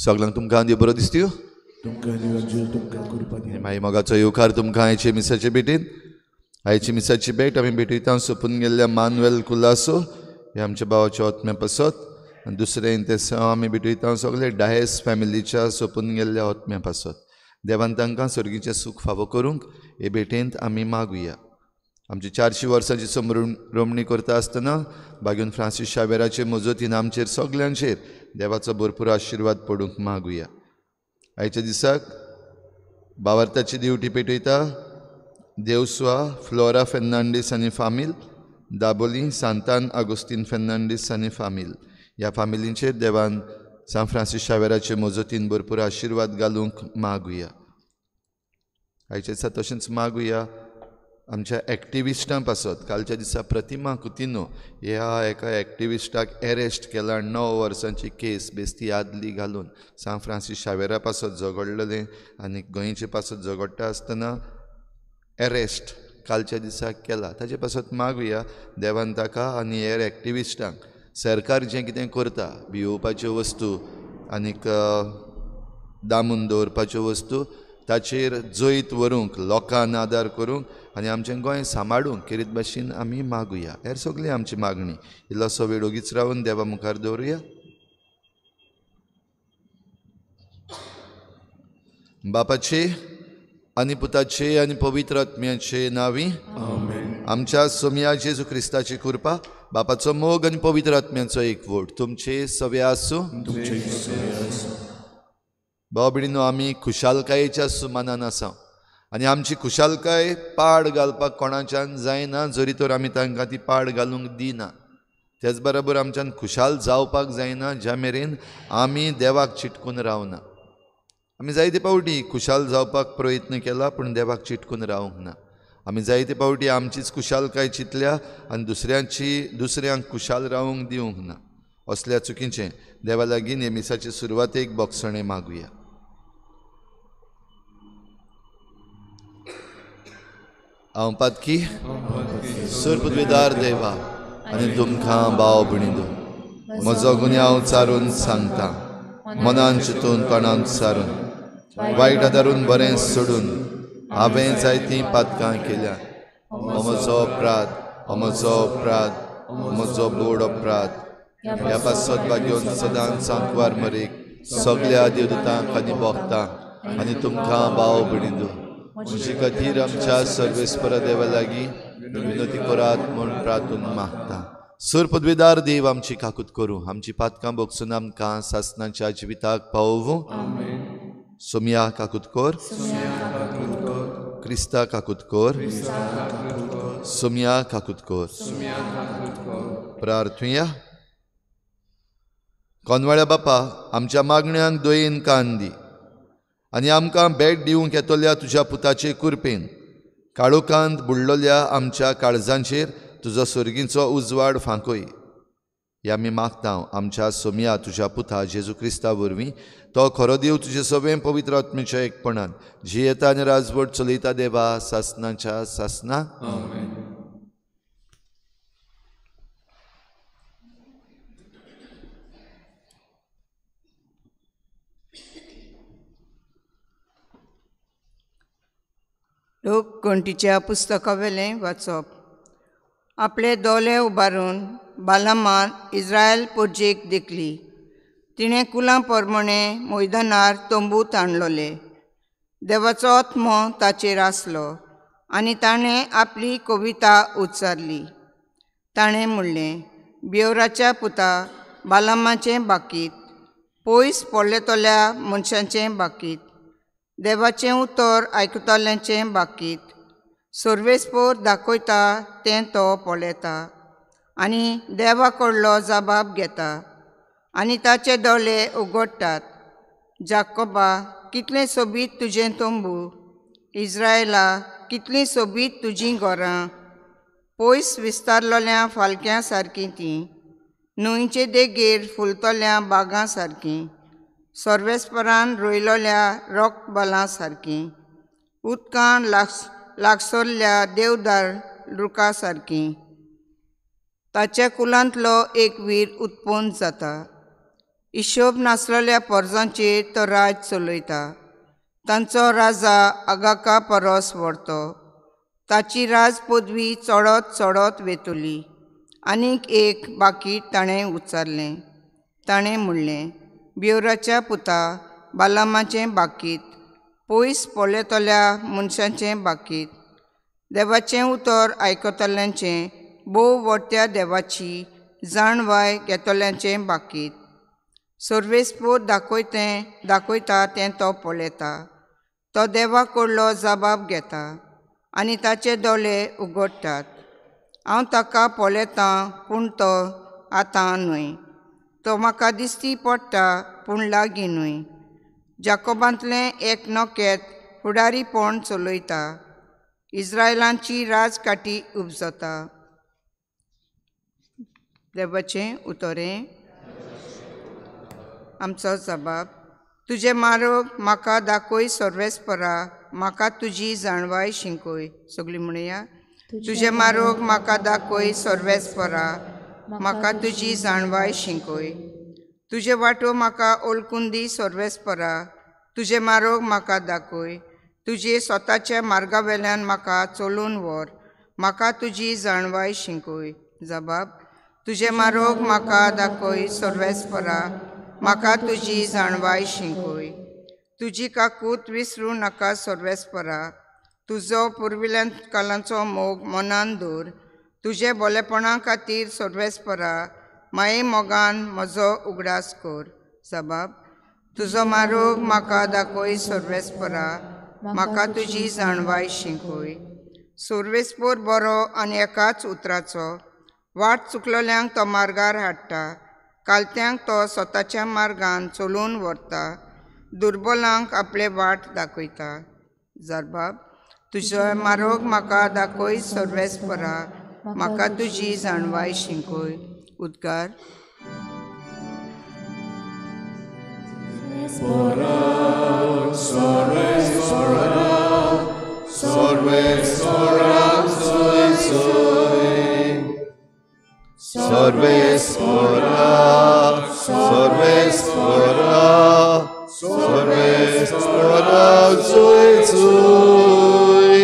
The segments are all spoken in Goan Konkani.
सगळ्यांक तुमकां देव बरो दिसतयो. मागीर मोगाचो येवकार तुमकां आयचे मिसाचे भेटीन. आयची मिसाची भेट आमी भेटयता सोंपून गेल्ल्या मानुएल कुलासो हे आमच्या भावाच्या ओतम्या पासत, आनी दुसरें इंतेसांव आमी भेटयता सगळे डायस फॅमिलीच्या सोंपून गेल्ल्या ओतम्या पासत. देवान तांकां सर्गीचें सूख फावो करूंक हे भेटेंत आमी मागुया. आमची 400 वर्सांची रोमणी करता आसतना बागेवन फ्रांसीस शावेराचे मजतीन आमचेर सगल्यांचेर देवाचो भरपूर आशिर्वाद पडूंक मागुया. आयच्या दिसाक बावार्थाची दिवटी पेटयता देवस्वा फ्लोरा फेर्नांडीस आनी फामील, दाबोली सांतान आगोस्तीन फेर्नांडीस आनी फामील. ह्या फामिलींचेर देवान सांत फ्रांसीस शावेराचे मजतीन भरपूर आशिर्वाद घालूंक मागुया. आयच्या दिसा तशेंच मागुया आमच्या एक्टिविस्टां पासत. कालच्या दिसा प्रतिमा कुतिनो ह्या एका एक्टिविस्टाक एरेस्ट केला, 9 वर्सांची केस बेस्ती आदली घालून. सांत फ्रांसीस शावेरा पासत झगडलेलें आनी गोंयचे पासत झगडटा आसतना एरेस्ट कालच्या दिसा केला. ताचे पासत मागुया देवान ताका आनी हेर एक्टिविस्टांक सरकार जें कितें करता भियोवपाच्यो वस्तू आनीक दामून दवरपाच्यो वस्तू ताचेर जैत व्हरूंक लोकांक आदार करूंक आनी आमचें गोंय सांबाळूंक खेरीत भाशेन आमी मागुया. हेर सगळी आमची मागणी. इल्लोसो वेळ ओगीच रावन देवा मुखार दवरुया. बापाचे आनी पुताचे आनी पवित्र आत्म्याचे नांवी आमच्या सोमया जेजू क्रिस्ताची कृपा, बापाचो मोग आनी पवित्र आत्म्याचो एकवट तुमचे सवे आसूं. भाव भयणीनो, आमी खुशालकायेच्या सुमानान आसा आनी आमची खुशालकाय पाड घालपाक कोणाच्यान जायना, जरी तर आमी तांकां ती पाड घालूंक दिना. त्याच बरोबर आमच्यान खुशाल जावपाक जायना ज्या मेरेन आमी देवाक चिटकून रावना. आमी जायते फावटी खुशाल जावपाक प्रयत्न केला पूण देवाक चिटकून रावंक ना. आमी जायते फावटी आमचीच खुशालकाय चिंतल्या आनी दुसऱ्यांक खुशाल रावंक दिवंक ना. असल्या चुकीचें देवा लागीं नेमिसाचे सुरवातेक बोगसणें मागुया. हांव पातकी सुरपुदवेदार देवा आनी तुमकां भाव भयणींनो म्हजो गुन्यांव चारून सांगता, मनान चिंतून तोंडान सारून वायट आदारून बरें सोडून हांवें जायतीं पातकां केल्या. म्हजो अपराध, म्हजो अपराध, म्हजो बोड अपराध. ह्या पासत बागेवन सदांच सांकवार मरेक सगल्या देवदूतांक आनी भोगतांक आनी तुमकां भाव भयणींनो म्हजे खातीर आमच्या सर्वेस्परा देवा लागीं विनंती करात म्हूण प्रार्थून मागता. सुर पदवेदार देव आमची काकूत करूं, आमची पातकां भोगसून आमकां सासनाच्या जिविताक पावोवं. सोमया काकूत कर, क्रिस्ता काकूत कर, सोमया काकूत कर. प्रार्थुया. कोनवाळ्या बापा, आमच्या मागण्यांक दयेन कान दी आनी आमकां भेट दिवंक येतल्या तुज्या पुताचे कुरपेन काळोखांत बुडलोल्या आमच्या काळजांचेर तुजो सर्गीचो उजवाड फांकय. ह्या आमी मागता आमच्या सोमया तुज्या पुता जेजू क्रिस्ता वरवीं, तो खरो देव तुजे सगळें पवित्र आत्म्याच्या एकपणान जियेता आनी राजवट चलयता देवा सासनाच्या सासना. लोकगणतीच्या पुस्तकावेलें वाचप. आपले दोले उबारून बालामान इस्रायल पोरजेक देखली. तिणें कुलां परमणे मैदानार तंबू ताणलोले. देवाचो आत्मो ताचेर आसलो आनी ताणें आपली कविता उच्चारली. ताणें म्हणलें, बियोराच्या पुता बालामाचें बाकीत, पयस पडलेतल्या मनशांचें बाकीत, देवाचें उतर आयकतल्यांचें बाकीत, सर्वेस्पोर दाखयता तें तो पळयता आनी देवा कडलो जबाब घेता आनी ताचे दोळे उगडटात. जाकोबा, कितलें सोबीत तुजें तंबू, इस्रायला, कितलीं सोबीत तुजीं घरां. पयस विस्तारलोल्या फालक्यां सारकीं तीं, न्हंयचे देगेर फुलतल्या बागां सारकीं, सर्वेस्परान रोयलोल्या रोकबालां सारकीं, उदकान लागसरल्या देवदार रुखा सारकीं. ताच्या कुलांतलो एक वीर उत्पन्न जाता, हिशोब नासलेल्या पोरजांचेर तो राज चलयता. तांचो राजा आगाका परस व्हरतो. ताची राज पदवी चडत चडत वेतली. आनीक एक बाकीट ताणें उच्चारलें. ताणें म्हणलें, बियोराच्या पुता बालामाचें बाकीत, पयस पळयतल्या मनशाचें बाकीत, देवाचें उतर आयकतल्यांचें, भोव व्हडत्या देवाची जाणवाय घेतल्यांचें बाकीत. सर्वेस्पोर दाखयता तें तो पळयता. तो देवा कडलो जबाब घेता आनी ताचे दोळे उगडटात. हांव ताका पळयतां पूण तो आतां न्हय. तो म्हाका दिश्टी पडटा पूण लागीं न्हय. जाकोबांतलें एक नकेत फुडारीपण चलयता. इस्रायलांची राजकाठी उपजता. देवाचें उतरें. आमचो जबाब. तुजें मार्ग म्हाका दाखय सर्वेस्परा, म्हाका तुजी जाणवाय शिकय. सगळीं म्हणया, तुजें मार्ग म्हाका दाखय सर्वेस्परा, म्हाका तुजी जाणवाय शिकय. तुजे वाटो म्हाका ओळखून दी सर्वेस्परा, तुजें मार्ग म्हाका दाखय. तुजे स्वताच्या मार्गा वेल्यान म्हाका चलून व्हर, म्हाका तुजी जाणवाय शिकय. जबाब. तुजें मार्ग म्हाका दाखय सर्वेस्परा, म्हाका तुजी जाणवाय शिकय. तुजी काकूत विसरूं नाका सर्वेस्परा, तुजो पुर्विल्ल्या कालांचो मोग मनान दवर. तुजे बोलेपणा खातीर सर्वेस्परा, माये मोगान म्हजो उगडास कर. जबाब. तुजो मार्ग म्हाका दाखय सर्वेस्परा, म्हाका तुजी जाणवाय शिकय. सर्वेस्पोर बरो आनी एकाच उतराचो, वाट चुकलेल्यांक तो मार्गार हाडटा. कालत्यांक तो स्वताच्या मार्गान चलून व्हरता. दुर्बलांक आपले वाट दाखयता. जबाब. तुजो मार्ग म्हाका दाखय सर्वेस्परा, म्हाका तुजी जाणवाय शिकय. उद्गार. सर्वेस्परा, सर्वेस्परा, सर्वेस्परा, जुय जुय.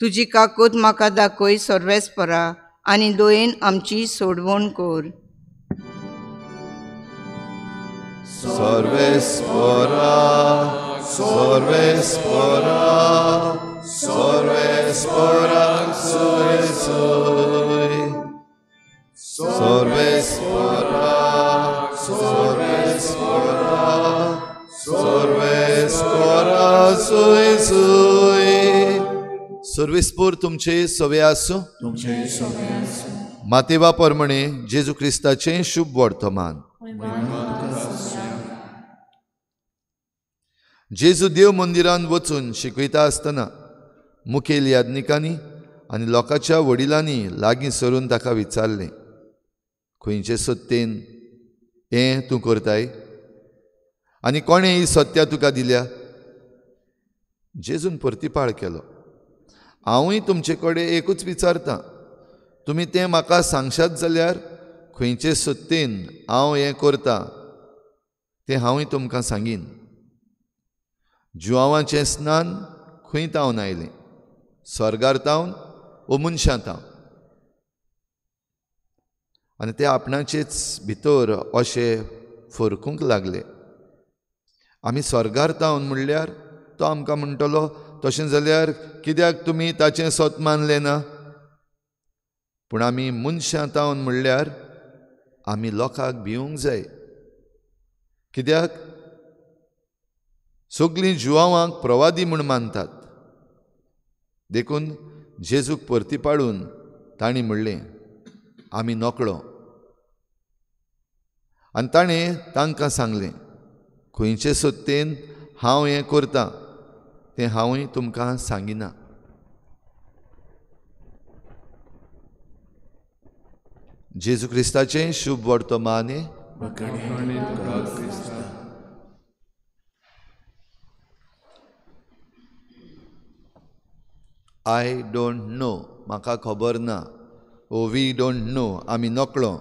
तुजी काकूत म्हाका दाखय सर्वेस्परा, आनी दोयेन आमची सोडवण कर. सर्वेस्परा, सर्वेस्परा, सर्वेस्परा, जुय जुय. सर्वेस्परा, सर्वेस्परा, सर्वेस्परा, जुय जुय. सर्वेस्पोर तुमचे सवे आसूं. मातेवा परमणे जेजू क्रिस्ताचें शुभ वर्तमान. जेजू देव मंदिरान वचून शिकयता आसतना मुखेल याज्ञिकांनी आनी लोकांच्या वडिलांनी लागीं सरून ताका विचारलें, खंयचे सत्तेन हें तूं करताय आनी कोणें ही सत्या तुका दिल्या? जेजून प्रतिपाळ केलो, हांवूय तुमचे कडेन एकूच विचारतां, तुमी तें म्हाका सांगशात जाल्यार खंयचे सत्तेन हांव हें करतां तें हांवूय तुमकां सांगीन. जुआंवाचें स्नान खंय तावन आयलें, स्वर्गार तावन वो मनशां तावन? आनी ते आपणाचेच भितर अशें फरकूंक लागले. आमी स्वर्गार तावन म्हणल्यार तो आमकां म्हणटलो, तशें जाल्यार कित्याक तुमी ताचें सत मानलें ना? पूण आमी मनशां तावन म्हणल्यार आमी लोकांक भिवंक जाय. कित्याक सगळीं जुआंवांक प्रवादी म्हूण मानतात. देखून जेजूक परती पाडून तांणी म्हणलें, आमी नकळो. आनी ताणें तांकां सांगलें, खंयचे सत्तेन हांव हें करतां तें हांवूय तुमकां सांगिना. जेजू क्रिस्ताचें शुभ वर्तमान. I don't know, म्हाका खबर ना. ओ we don't know, आमी नकळो.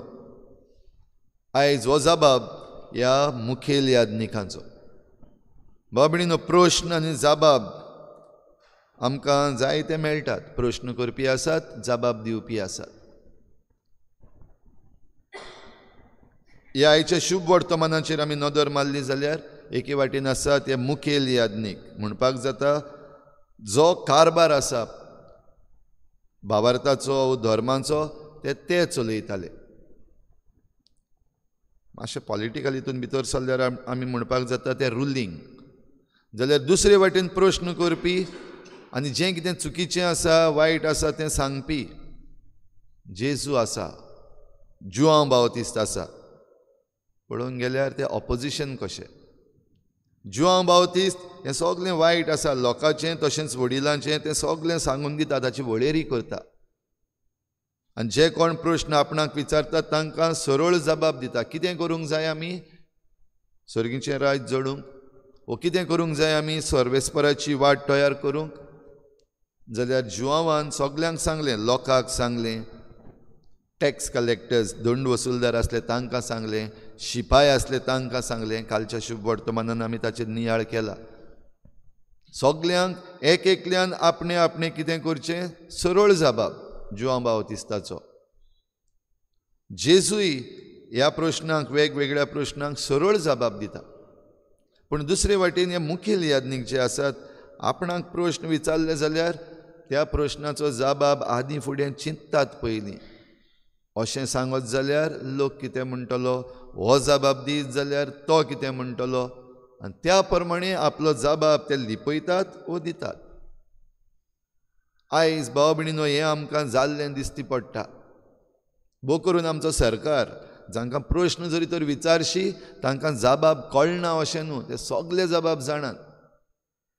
आयज हो जबाब ह्या मुखेल याज्ञिकांचो. बाबणीनो, प्रश्न आनी जबाब आमकां जायते मेळटात. प्रश्न करपी आसात, जबाब दिवपी आसात. ह्या आयच्या शुभ वर्तमानाचेर आमी नदर मारली जाल्यार एके वाटेन आसा ते मुखेल याज्ञीक म्हणपाक जाता जो कारभार आसा भावार्थाचो धर्माचो ते चलयताले. मातशें पॉलिटिकल हितून भितर सरल्यार आमी म्हणपाक जाता ते रुलींग. जाल्यार दुसरे वाटेन प्रश्न करपी आनी जें कितें चुकीचें आसा, वायट आसा तें सांगपी जेजू आसा, जुआंव बावतिस्त आसा. पळोवंक गेल्यार तें ऑपोजिशन कशें. जुआंव बावतिस्त हें सगळें वायट आसा लोकांचें तशेंच वडिलांचें, तें सगळें सांगून दिता, ताची वळेरी करता आनी जे कोण प्रश्न आपणाक विचारतात तांकां सरळ जबाब दिता. कितें करूंक जाय आमी सर्गीचें राज जोडूंक, वो कितें करूंक जाय आमी सर्वेस्पराची वाट तयार करूंक? जाल्यार जुआंवान सगल्यांक सांगलें, लोकांक सांगलें, टॅक्स कलेक्टर्स दंड वसुलदार आसले तांकां सांगलें, शिपाय आसले तांकां सांगलें. कालच्या शुभ वर्तमानान आमी ताचेर नियाळ केला. सगल्यांक एक एकल्यान आपणें आपणें कितें करचें सरळ जबाब जुआंव बावतिस्ताचो. जेजूय ह्या प्रश्नांक, वेगवेगळ्या प्रश्नांक सरळ जबाब दिता. पूण दुसरे वाटेन हे मुखेल याज्ञीक जे आसात आपणाक प्रश्न विचारले जाल्यार त्या प्रश्नाचो जबाब आदीं फुडें चिंततात पयलीं. अशें सांगत जाल्यार लोक कितें म्हणटलो, हो जबाब दीत जाल्यार तो कितें म्हणटलो, आनी त्या प्रमाणे आपलो जबाब ते लिपयतात वो दितात. आयज भाव भयणीनो, हें आमकां जाल्लें दिसती पडटा. भोव करून आमचो सरकार जांकां प्रश्न जरी तर विचारशी तांकां जबाब कळना अशें न्हू, ते सगळे जबाब जाणात.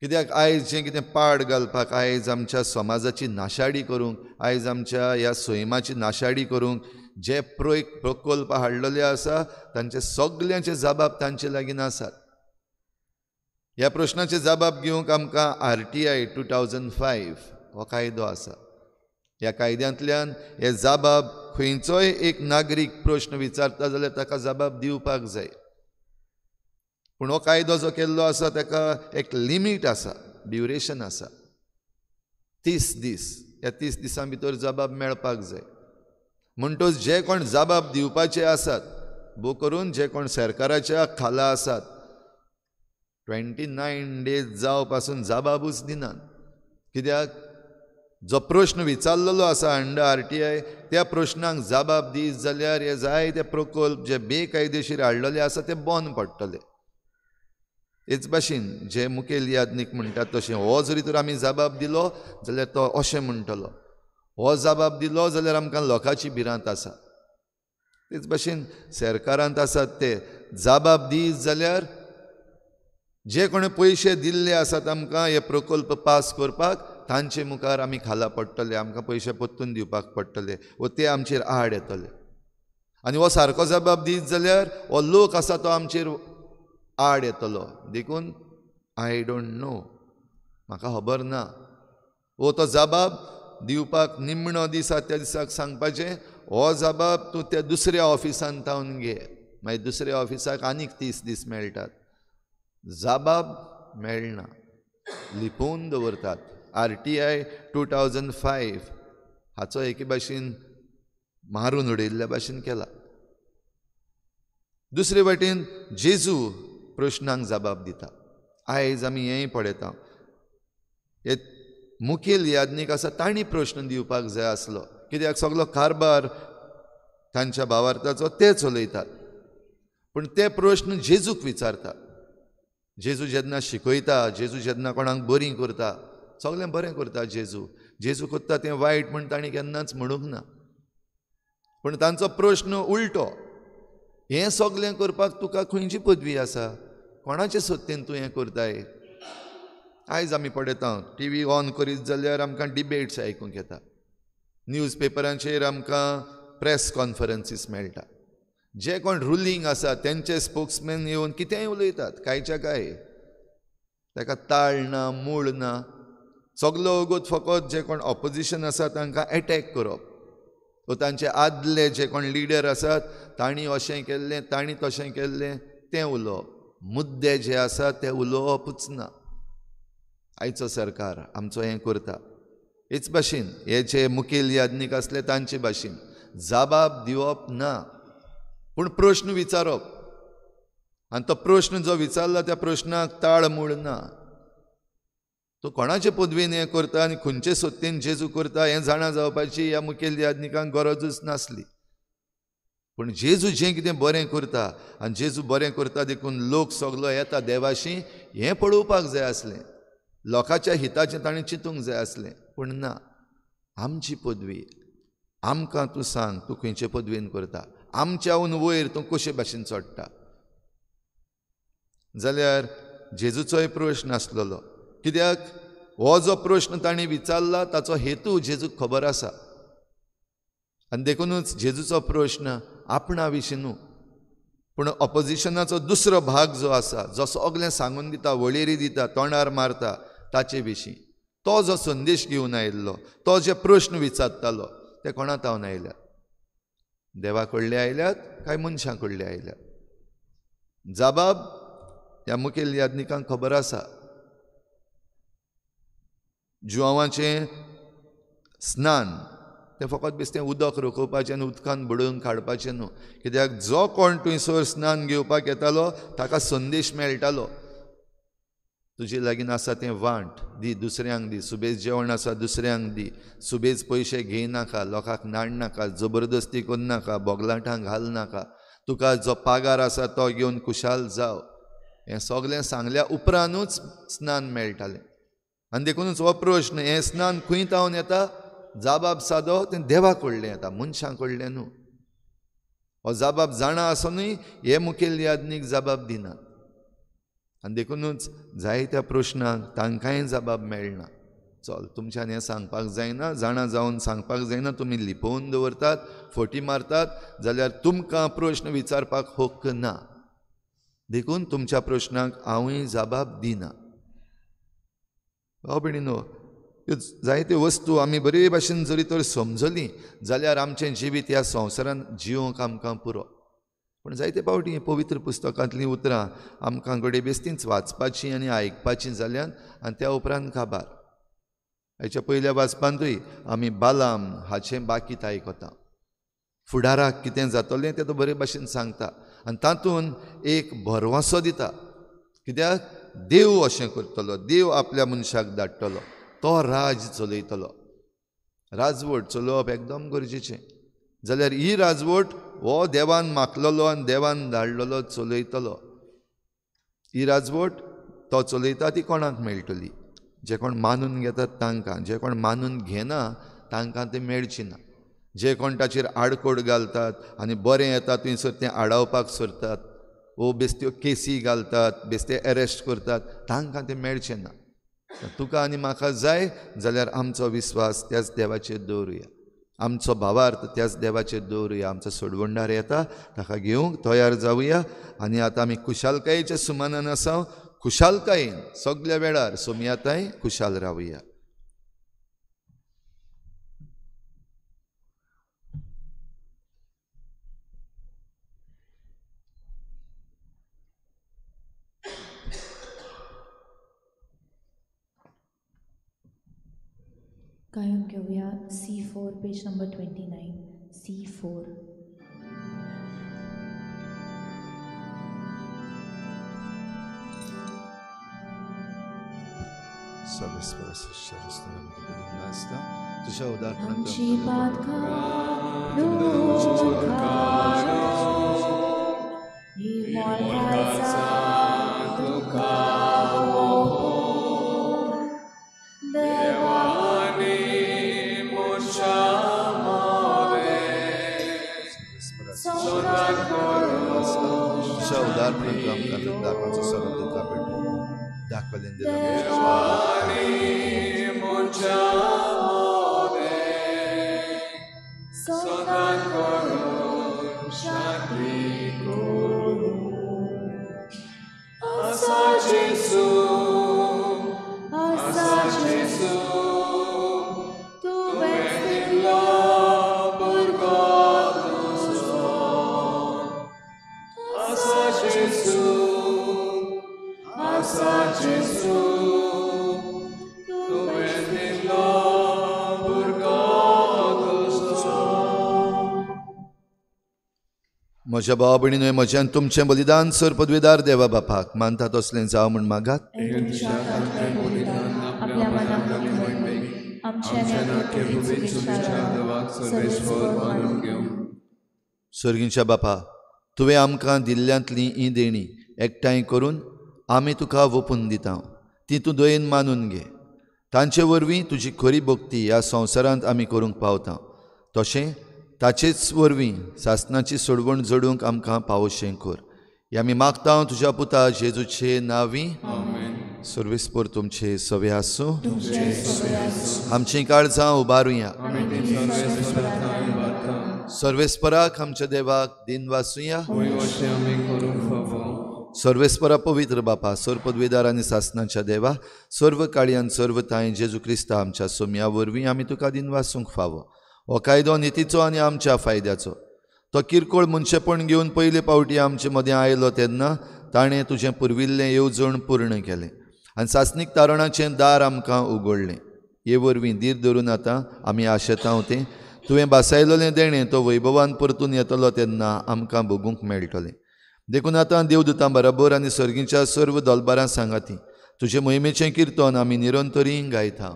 कित्याक आयज जें कितें पाड घालपाक, आयज आमच्या समाजाची नाशाडी करूंक, आयज आमच्या ह्या सैमाची नाशाडी करूंक जे प्रकल्प हाडलेले आसा तांचे सगल्यांचे जबाब तांचे लागीं आसात. ह्या प्रश्नाचे जबाब घेवंक आमकां RTI 2005 हो कायदो आसा. ह्या कायद्यांतल्यान हे जबाब खंयचोय एक नागरीक प्रश्न विचारता जाल्यार ताका जबाब दिवपाक जाय. पूण हो कायदो जो केल्लो आसा ताका एक लिमीट आसा, ड्युरेशन आसा, 30 दीस. ह्या 30 दिसां भितर जबाब मेळपाक जाय. म्हणटच जे कोण जबाब दिवपाचे आसात, भोव करून जे कोण सरकाराच्या खाला आसात, 29 डेज जावं पासून जबाबूच दिनात. कित्याक जो प्रश्न विचारलेलो आसा अंडर RTI त्या प्रश्नांक जबाब दीत जाल्यार हे जायते प्रकल्प जे बेकायदेशीर हाडलेले आसा ते बंद पडटले. हेच भाशेन जे मुखेल याज्ञीक म्हणटात तशें हो जरी तर आमी जबाब दिलो जाल्यार तो अशें म्हणटलो, हो जबाब दिलो जाल्यार आमकां लोकांची भिरांत आसा. तेच भाशेन सरकारांत आसात ते जबाब दीत जाल्यार जे कोणे पयशे दिल्ले आसात आमकां हे प्रकल्प पास करपाक तांचे मुखार आमी खाला पडटले, आमकां पयशे परतून दिवपाक पडटले वो ते आमचेर आड येतले. आनी हो सारको जबाब दीत जाल्यार हो लोक आसा तो आमचेर आड येतलो. देखून I don't know, म्हाका खबर ना, वो तो जबाब दिवपाक निमणो दीस आसा त्या दिसाक सांगपाचें हो जबाब तूं त्या दुसऱ्या ऑफिसान तावन घे. मागीर दुसऱ्या ऑफिसाक आनीक 30 दीस मेळटात, जबाब मेळना, लिपोवन दवरतात. RTI 2005 हाचो एके भाशेन मारून उडयल्ल्या भाशेन केला. दुसरे वाटेन जेजू प्रश्नांक जबाब दिता. आयज आमी हेंय पळयता, हे मुखेल याज्ञीक आसा तांणी प्रश्न दिवपाक जाय आसलो, कित्याक सगलो कारभार तांच्या भावार्थाचो ते चलयतात. पूण ते प्रश्न जेजूक विचारतात. जेजू जेन्ना शिकयता, जेजू जेन्ना कोणाक बरी करता, सगळें बरें करता जेजू, जेजू करता तें वायट म्हण तांणी केन्नाच म्हणूंक ना. पूण तांचो प्रश्न उलटो, हें सगळें करपाक तुका खंयची पदवी आसा, कोणाचे सत्तेन तूं हें करताय? आयज आमी पळयता टीव्ही ऑन करीत जाल्यार आमकां डिबेट्स आयकूंक येता, न्यूज पेपरांचेर आमकां प्रेस कॉन्फरन्सीस मेळटा. जे कोण रुलींग आसा तेंचे स्पोक्समॅन येवन कितेंय उलयतात, कांयच्या काय, ताका ताळ ना मूळ ना. सगलो वगत फकत जे कोण ऑपोजिशन आसा तांकां एटॅक करप, वो तांचे आदले जे कोण लिडर आसात तांणी अशें केल्लें, तांणी तशें केल्लें. तें उलोवप, मुद्दे जे आसा ते उलोवपूच ना. आयचो सरकार आमचो हें करता. हेच भाशेन हे जे मुखेल याज्ञीक आसले तांचे भाशेन जबाब दिवप ना, पूण प्रश्न विचारप, आनी तो प्रश्न जो विचारला त्या प्रश्नाक ताळमूळ ना. तो कोणाचे पदवेन हें करता आनी खंयचे सत्तेन जेजू करता हें जाणा जावपाची ह्या मुखेल याज्ञिकांक गरजूच नासली. पूण जेजू जें कितें बरें करता आनी जेजू बरें करता देखून लोक सगलो येता देवाशी हें पळोवपाक जाय आसलें, लोकांच्या हिताचें ताणें चिंतूंक जाय आसलें. पूण ना, आमची पदवी आमकां तूं सांग, तूं खंयचे पदवेन करता, आमच्याहून वयर तूं कशे भाशेन चडटा. जाल्यार जेजूचोय प्रश्न आसलेलो, कित्याक हो जो प्रश्न ताणें विचारला ताचो हेतू जेजूक खबर आसा. आनी देखूनच जेजूचो प्रश्न आपणा विशीं न्हू, पूण ऑपोजिशनाचो दुसरो भाग जो आसा, जो सगळें सांगून दिता, वळेरी दिता, तोंडार मारता, ताचे विशीं तो जो संदेश घेवन आयिल्लो, तो जे प्रश्न विचारतालो ते कोणा तावन आयल्यात? देवा कडले आयल्यात काय मनशां कडले आयल्यात? जबाब ह्या मुखेल याज्ञिकांक खबर आसा. जुआंवाचें स्नान तें फकत बेश्टें उदक रकोवपाचें आनी उदकान बुडोवन काडपाचें न्हू, कित्याक जो कोण थंयसर स्नान घेवपाक येतालो ताका संदेश मेळटालो, तुजे लागीं आसा तें वांट दी, दुसऱ्यांक दी, सुबेज जेवण आसा दुसऱ्यांक दी, सुबेज पयशे घेयनाका, लोकांक नाडनाका, जबरदस्ती करनाका, बोगलाटां घालनाका, तुका जो पागार आसा तो घेवन खुशाल जाव. हें सगळें सांगल्या उपरांतूच स्नान मेळटालें. आनी देखूनच हो प्रश्न, हें स्नान खंय तावन येता? जाबाब सादो, तें देवा कडलें येता, मनशां कडलें न्हू. हो जाबाब जाणा आसुनूय हे मुखेल याज्ञीक जबाब दिनात. आनी देखूनच जायत्या प्रश्नांक तांकांय जबाब मेळना. चल, तुमच्यान हें सांगपाक जायना, जाणा जावन सांगपाक जायना, तुमी लिपोवन दवरतात, फटी मारतात, जाल्यार तुमकां प्रश्न विचारपाक हक्क ना. देखून तुमच्या प्रश्नांक हांवूय जबाब दिना. भाव भयणीनो, त्यो जायत्यो वस्तू आमी बरे भाशेन जरी तर समजली जाल्यार आमचें जिवीत ह्या संवसारान जिवंक आमकां पुरो. पूण जायते फावटी पवित्र पुस्तकांतलीं उतरां आमकां घडये बेस्तींच वाचपाचीं आनी आयकपाचीं जाल्यान आनी त्या उपरांत काबार. हाच्या पयल्या वाचपांतूय आमी बालाम हाचें बाकीत आयकता. फुडाराक कितें जातलें तें तो बरे भाशेन सांगता आनी तातूंत एक भरवंसो दिता, कित्याक देव अशें करतलो, देव आपल्या मनशाक धाडटलो, तो राज चलयतलो. राजवट चलोवप एकदम गरजेचें, जाल्यार ही राजवट हो देवान माखलेलो आनी देवान धाडलेलो चलयतलो. ही राजवट तो चलयता ती कोणाक मेळटली? जे कोण मानून घेतात तांकां, जे कोण मानून घेना तांकां ती मेळची ना. जे कोण ताचेर आडकोड घालतात आनी बरें येता थंयसर तें आडावपाक सोदतात, वो बेस्त्यो केसी घालतात, बेस्ते एरेस्ट करतात, तांकां तें मेळचें ना. तुका आनी म्हाका जाय जाल्यार आमचो विस्वास त्याच देवाचेर दवरुया, आमचो भावार्थ त्याच देवाचेर दवरुया. आमचो सोडवणदार येता ताका घेवंक तयार जावया. आनी आतां आमी खुशालकायेच्या सुमानान आसा, खुशालकायेन सगल्या वेळार सोमयाताय खुशाल रावया. गायन घेवया C4 page number 29 C4. आमची पातकां Asa Jesu, आसा जेजू तुवें दिलो भुरगो तुजो. म्हज्या भावा भयणीनो, म्हज्यान तुमचें बलिदान सर पदवेदार देवा बापाक मानता तसलें जावं म्हूण मागात. सर्गींच्या बापा, तुवें आमकां दिल्ल्यांतली ही देणी एकठांय करून आमी तुका वोपून दिता, ती तूं दयेन मानून घे. तांचे वरवीं तुजी खरी भक्ती ह्या संवसारांत आमी करूंक पावता, तशें ताचेच वरवीं सासणाची सोडवण जोडूंक आमकां पावोशें कर. हे आमी मागता तुज्या पुता जेजूचे नांवी. सर्वेस्पर तुमचे सवे आसूं. आमचीं काळजां उबारुया. सर्वेस्पराक आमच्या देवाक दिन वासुया. सर्वेस्परा पवित्र बापा, सर्व पदवेदार आनी सासणाच्या देवा, सर्व काळयान सर्व तांय जेजू क्रिस्ता आमच्या सोम्या वरवीं आमी तुका दिन वासूंक फावो. हो कायदो नितीचो आनी आमच्या फायद्याचो. तो किरकोळ मनशेपण घेवन पयले पावटी आमचे मदें आयलो तेन्ना ताणें तुजें पुर्विल्लें येवजण पूर्ण केलें आनी सासणीक तारणाचें दार आमकां उगडलें. हे वरवीं धीर धरून आतां आमी आशेता तें तुवें बासायलोलें देणें तो वैभवान परतून येतलो तेन्ना आमकां भोगूंक मेळटलें. देखून आतां देवदूतां बराबर आनी सर्गीच्या सर्व दलबारां सांगाती तुजे मोहिमेचें किर्तन आमी निरंतरी गायता.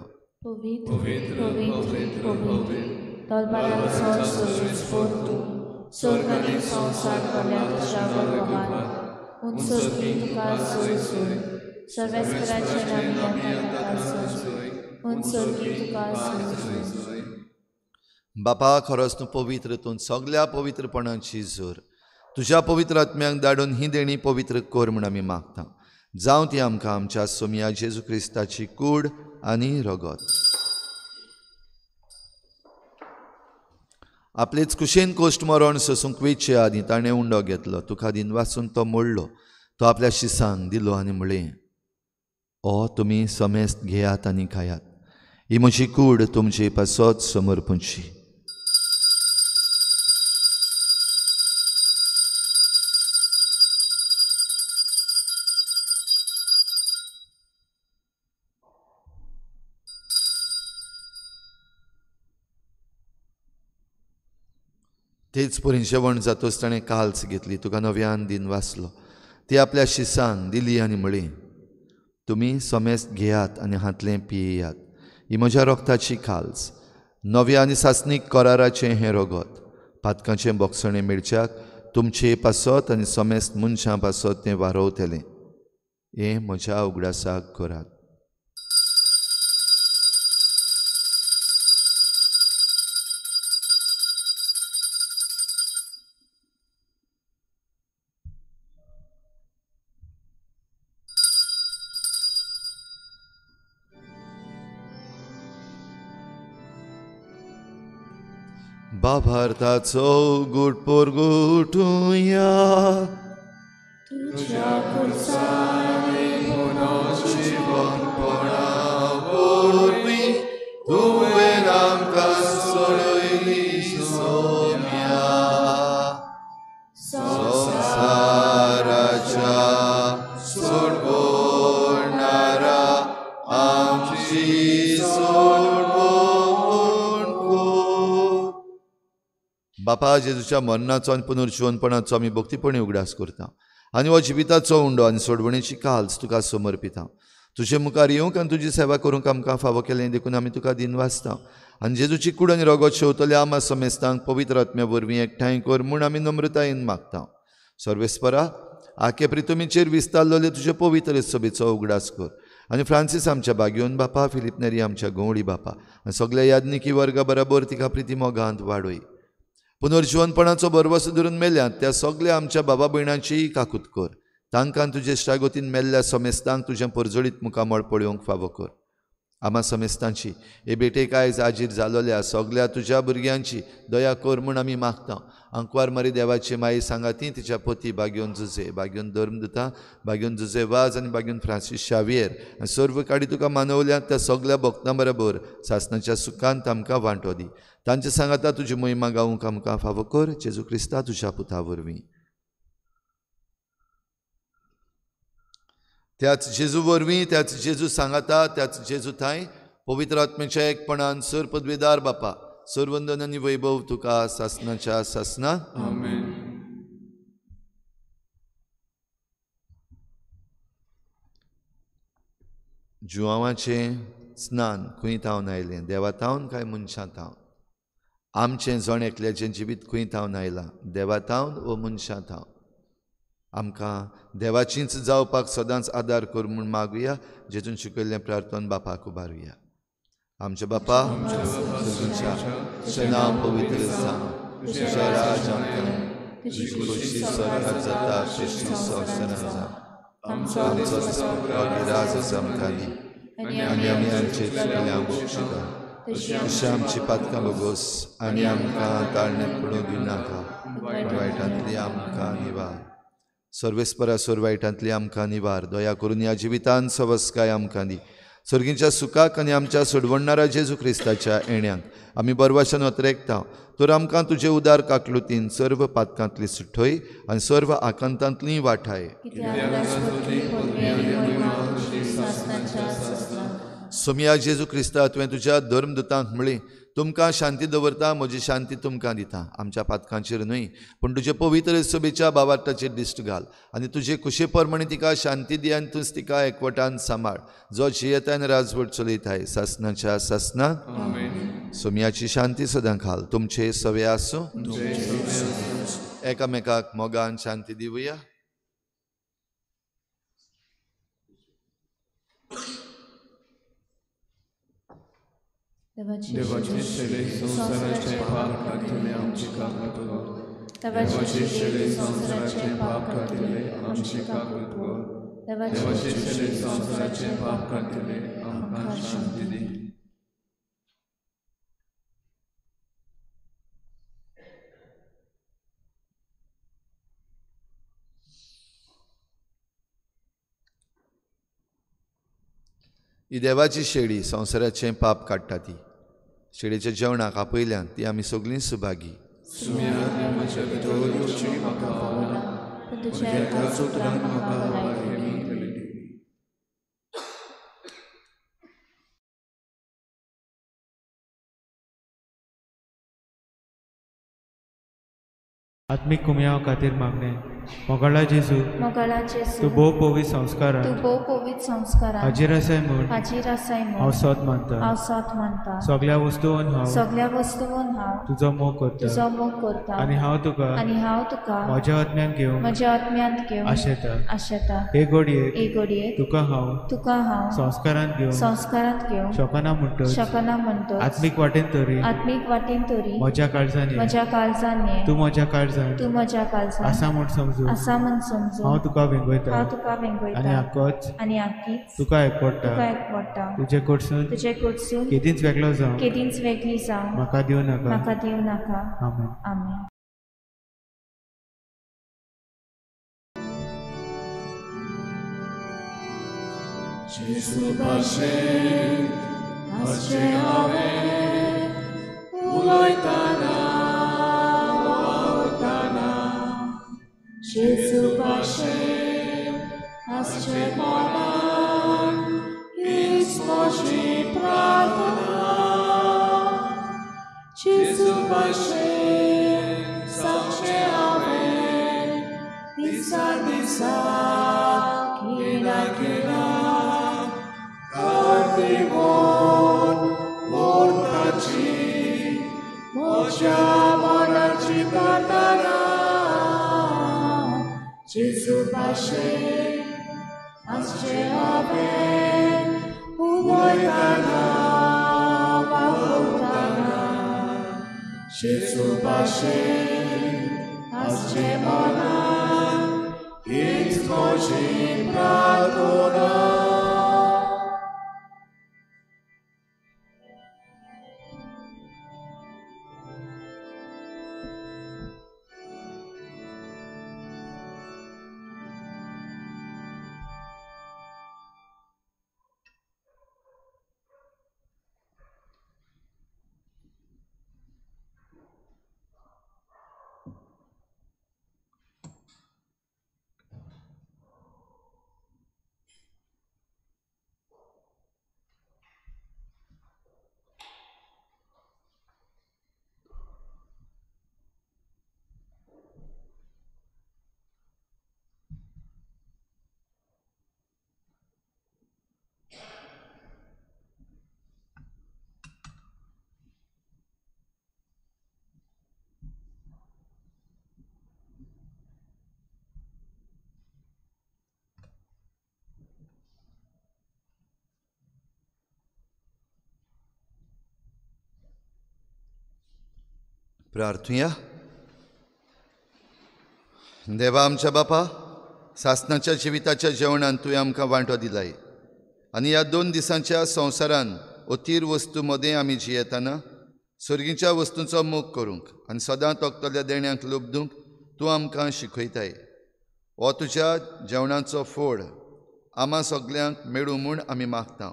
बापा, खरोच तूं पवित्र, तूं सगल्या पवित्रपणाची जोर. तुज्या पवित्र आत्म्यांक धाडून ही देणी पवित्र कर म्हूण आमी मागता. जावं ती आमकां आमच्या सोमया जेजू क्रिस्ताची कूड आनी रगत. आपलेच कुशेन कोश्ट मरण सोसूंक वेचे आदीं ताणें उंडो घेतलो, तुका दिन वासून तो मोडलो, तो आपल्या शिसांक दिलो आनी म्हळें, ओ तुमी समेस्त घेयात आनी खायात, ही म्हजी कूड तुमचे पासत समर्पूंची. तेच परी जेवण जातोच ताणें काल्स घेतली, तुका नव्यान दिन वाचलो, ती आपल्या शिसांक दिली आनी म्हळी, तुमी समेस्त घेयात आनी हांतलें पियेयात, ही म्हज्या रोगताची काल्स, नव्या आनी सासणीक कराराचें हें रगत, पातकांचें बोगसणें मेळच्याक तुमचे पासत आनी समेस्त मनशां पासत तें वारोवतलें. हें म्हज्या उगडासाक करात. बाभारताचो गुट पोरगुटुया तुझ्या खुर्सांनी पुनर्जीवनपणा वरवीं तुवें आमकां सोडयली सोम्या. संवसाराच्या सोडवणारा आमची बापा, जेजूच्या मरणाचो आनी पुनर्जीवनपणाचो आमी भक्तीपणी उगडास करता आनी हो जिविताचो उंडो आनी सोडवणेची काल्स तुका समर्पिता. तुजे मुखार येवंक आनी तुजी सेवा करूंक आमकां फावो केलें देखून आमी तुका दिन वाचता आनी जेजूची कूड आनी रगत शेवतल्या आमा समेस्तांक पवित्र आत्म्या वरवीं एकठांय कर म्हूण आमी नम्रतायेन मागता. सर्वेस्परा, आखे प्रितुमीचेर विस्तारलेले तुजे पवित्र सभेचो उगडास कर आनी फ्रांसीस आमच्या बागयोन बापा, फिलीप नेरी आमच्या गंवडी बापा आनी सगल्या याज्ञिकी वर्गा बराबर तिका प्रिती मोगांत वाडय. पुनर्जीवनपणाचो भरवसो धरून मेल्यात त्या सगल्या आमच्या बाबा भयणांचीय काकूत कर. तांकां तुजे इश्टागतीन मेल्ल्या समेस्तांक तुजें परजळीत मुखामळ पळोवंक फावो कर. आमा समेस्तांची हे भेटेक आयज आजीर जालोल्या सगल्या तुज्या भुरग्यांची दया कर म्हूण आमी मागता. आंकवार मारी देवाची माई सांगाती तिच्या पती बागयोन जुजे, बागयोन धर्मदुता, बागयोन जुजे वाज आनी बागयोन फ्रांसीस शावियर आनी सर्व काडी तुका मानवल्यात त्या सगल्या भक्तां बरोबर सासणाच्या सुखांत आमकां वांटो दी. तांचे सांगाता तुजी मोहिमा गावूंक आमकां फावो कर. जेजू क्रिस्ता तुज्या पुता वरवीं. त्याच जेजू वरवीं, त्याच जेजू सांगाता, त्याच जेजू थांय पवित्र आत्म्याच्या एकपणान सर पदवेदार बापा, सरवंदन आनी वैभव तुका सासनाच्या सासना. आमेन. जुवांवाचें स्नान खंय थावन आयलें? देवा थावन काय मनशां थावन? आमचें जण एकल्याचें जिवीत खंय थावन आयलां? देवा थावन वो मनशां थावन? आमकां देवाचींच जावपाक सदांच आदार कर म्हूण मागुया. जेजून शिकयल्लें प्रार्थन बापाक उबारुया. आमच्या बापा तुजें नांव पवित्र जावं, तुजें राज्य आमकां, तुजी खोशी स्वर्गात जाता तशी संवसारांत जावं. आमचो राज आमकां दी आनी आमी आमचे चुकल्या बक्षिता तशी आमची पातकां भोगोस आनी आमकां ताळण्यात पडूंक दिवनाका, वायटांतली आमकां निवार. सर्वेस्परा सोर वायटांतली आमकां निवार. दया करून ह्या जिवितान सवस्काय आमकां दी. सर्गींच्या सुखाक आनी आमच्या सोडवणणारा जेजू क्रिस्ताच्या येण्याक आमी बरवाशान अत्रेकता. तर आमकां तुजे उदार काकलुतीन सर्व पातकांतली सुठय आनी सर्व आकांतांतली वाठाय. सोमया जेजू क्रिस्ता, तुवें तुज्या धर्मदूतांक म्हळी, तुमकां शांती दवरता, म्हजी शांती तुमकां दिता. आमच्या पातकांचेर न्हय पूण तुजे पवित्र सभेच्या बावार्थाचेर दिश्ट घाल आनी तुजे कुशे प्रमाणे तिका शांती दी आनी तूंच तिका एकवटान सांबाळ, जो जियेता आनी राजवट चलयताय सासनाच्या सासना. सोमयाची शांती सदां घाल. तुमचे सवे आसूं. एकामेकाक मोगान शांती दिवया. देवाचे शेळे संवसाराचे पाप काडटले आमचे काकूट कर. देवाचे शेळे संवसाराचे पाप काडटले आमचे काकूट कर. देवाचे शेळे संवसाराचे पाप काडटले आमकां शांती दी. ही देवाची शेळी संवसाराचें पाप काडटा. ती शेळीच्या जेवणाक आपयल्यान ती आमी सगळीं सुभागी. आत्मिक कुमयाव खातीर मागणें. मोगाळा जेजू, तूं भोव पवित्र संस्कारान हाजीर आसाय म्हूण हांव सत मानता. सगळ्या वस्तून हांव तुजो मोग करता आनी हांव तुका म्हज्या आत्म्यांत घेवंक आशेता. हे घडयेक तुका हांव संस्कारांत घेवंक शकना म्हणटच आत्मीक वाटेन तरी म्हज्या काळजान ये, तूं म्हज्या काळजान आसा म्हूण समजू हांव तुका वेंगयता आनी आकीच तुका एकवटा. तुजे कडसून केदींच वेगळो जावं म्हाका दिवं नाका. आमेन. आमेन. जेजू भाशेन आसचें हांवें उलयतना वावुरतना, जेजू भाशेन आसचें मनान हीच म्हजी प्रार्थना. जेजू भाशेन सांगचें हांवें दिसा दिसा खिणा खिणा, कार्तिवोन मोर्ताची म्हज्या मनाची प्रार्थना. जेजू भाशेन आसचें हांवें उलयतना वावुरतना, जेजू भाशेन आसचें मनान हीच म्हजी प्रार्थना. प्रार्थुया. देवा आमच्या बापा, सासनाच्या जिविताच्या जेवणान तुवें आमकां वांटो दिलाय आनी ह्या 2 दिसांच्या संवसारान अतीर वस्तू मदें आमी जियेतना सर्गीच्या वस्तूंचो मोग करूंक आनी सदां तोखतल्या देण्यांक लुबदूंक तूं आमकां शिकयताय. हो तुज्या जेवणाचो फोड आमा सगल्यांक मेळूं म्हूण आमी मागता.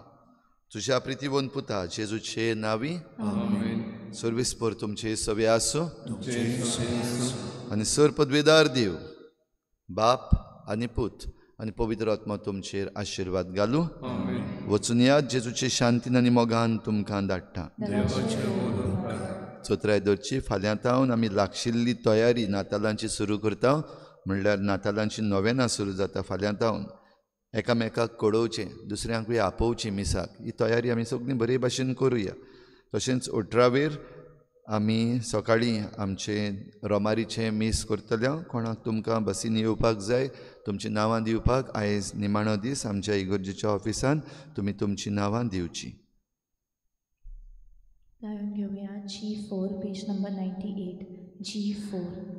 तुज्या प्रितीवंत पुता जेजूचे नांवी आमेन. सर्वेस्पर तुमचे सवे आसूं आनी सर पदवेदार देव बाप आनी पूत आनी पवित्र आत्मा तुमचेर आशिर्वाद घालूं. वचून यात, जेजूचे शांतीन आनी मोगान तुमकां धाडटा. चोत्राय दरची फाल्यां तावन आमी लागशिल्ली तयारी नातालांची सुरू करता, म्हणल्यार नातालांची नोवेनां सुरू जाता फाल्यां तावन. एकामेकाक कळोवचें, दुसऱ्यांकूय आपोवचें मिसाक. ही तयारी आमी सगळीं बरे भाशेन करुया. तशेंच 18वेर आमी सकाळीं आमचें रोमारीचें मीस करतले. कोणाक तुमकां बसीन येवपाक जाय तुमचीं नांवां दिवपाक आयज निमाणो दीस आमच्या इगर्जेच्या ऑफिसान तुमी तुमचीं नांवां दिवचीं. गायन घेवया G4 page number 98 G4.